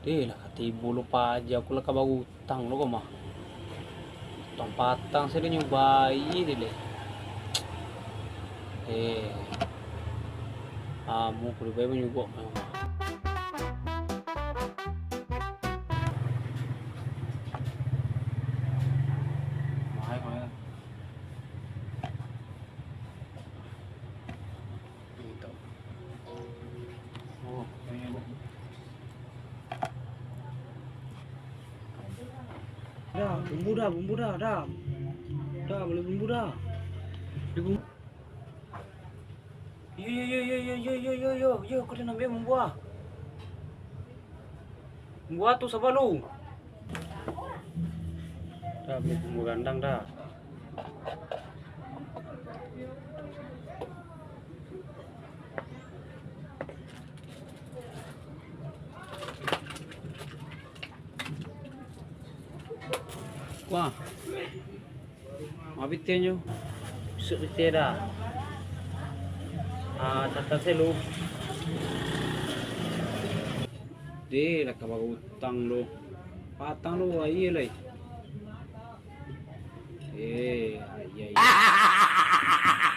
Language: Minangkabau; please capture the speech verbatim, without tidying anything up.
Deh lah, tibo lo paja, aku lah ka barutang lo ko mah. Utang patang sajo nyo bayia deh leh. Eh. Amu kudu bae manyuguak mah. Mahal ko. Dah, bumbu dah, bumbu dah, dah. Dah, bali bumbu dah. Bali bumbu. Yo, yo, yo, yo, yo, yo, yo, yo, yo, yo, aku dah ambiak bumbu ah. Bumbu ah tu saba lu. Dah, bali bumbu randang dah. Wah. Ma pitih nyo? Bisuak pitih dah. Ah, catat se lu. Deh, lah ka barutang lu. Patang lu, aia lai. Eh, aia, aia.